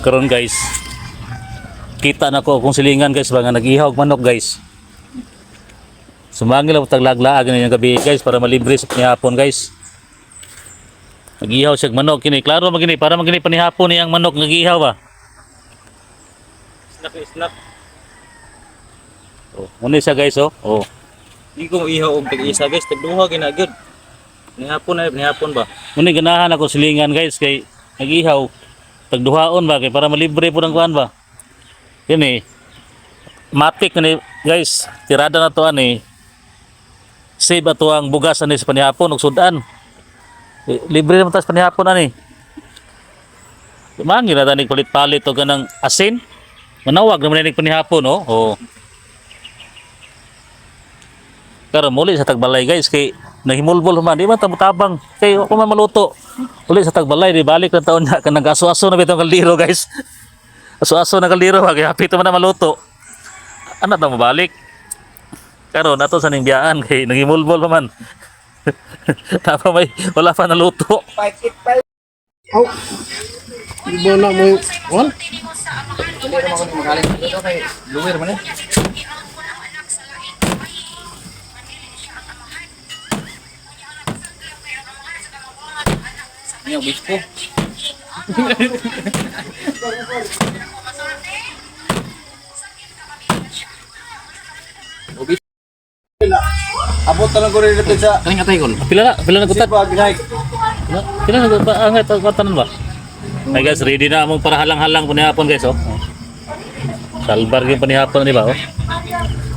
Karon guys, kita na ko akong silingan, guys, ba nga nag-ihaw og manok, guys. Sumangil ako taglaglaag na yung gabi, guys, para malibre sa panihapon, guys. Nag-ihaw siya og manok kini. Klaro magini para magini panihapon niyang manok nag-ihaw ba. Snack, snack. Oh, muna siya, guys, oh. Oh. Di ko ihaw og tag-isa, guys, tag-duha gina gyud. Nihapon na, nihapon ba? Muna ganahan ako silingan, guys, kay nag-ihaw tagduhaon ba kay para malibre po ng kuan ba. Kini matik ni, guys, tirada na to ani. Save ato ang bugas ani sa panihapon ug sudan. Eh, libre naman tas panihapon ani. Mangin na tani palit-palit og kanang asin. Manawag naman ni panihapon, oh. Oh. Pero muli sa tagbalay, guys, kay nahimulbol man di man tabang kay ako man maluto. Uli sa tagbalay di balik na taon niya kanang aso-aso na bitong kaldero, guys. Aso-aso na kaldero ba kay hapit man na maluto. Ano ta mabalik? Karon ato sa ning biyaan kay nangimulbol pa man. Tama may wala pa naluto. Oh. Ibo na mo. Wal. Dili ra man ko magaling dito kay luwer man eh. Niya obispo. Obispo. Abot na lang ko rin dito sa Kaning atay kon. Pila na gutad? Sibag hike. Pila na ba ang tanan ba? Ay guys, ready na among para halang-halang panihapon, guys, oh. Salbar yung panihapon di ba, oh.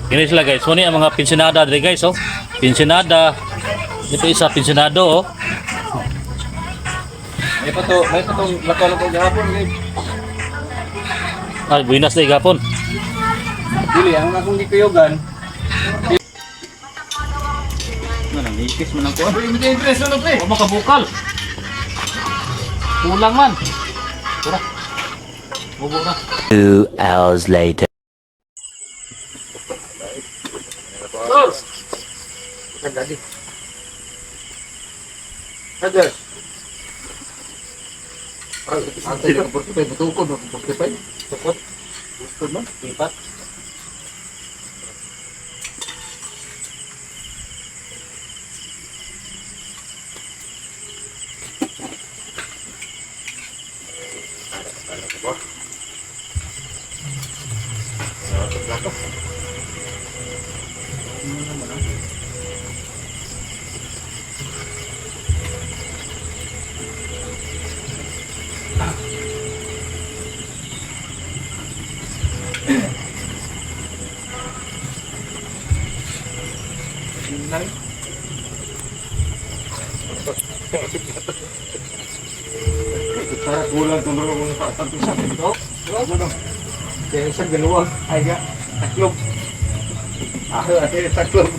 Kini sila, guys, muni ang mga pensionada diri, guys, oh. Pensionada. Ito isa pensionado, oh. May pa to lakaw-lakaw gahapon gid. Ay, buenas na gapon. Dili ang akong gikuyugan. Ano nang ipis man ang kuan. Pre, may interest ano, pre? Wa makabukal. Kulang man. Tara. Mubo na. 2 hours later. Adas. Ate ka 45 butukod mo 45. Tukot. Gusto mo? Lipat. Para kulang tulong ako sa sa ito. Ano? Kaya isang galuwag ay ga taklob. Ah, ay taklob.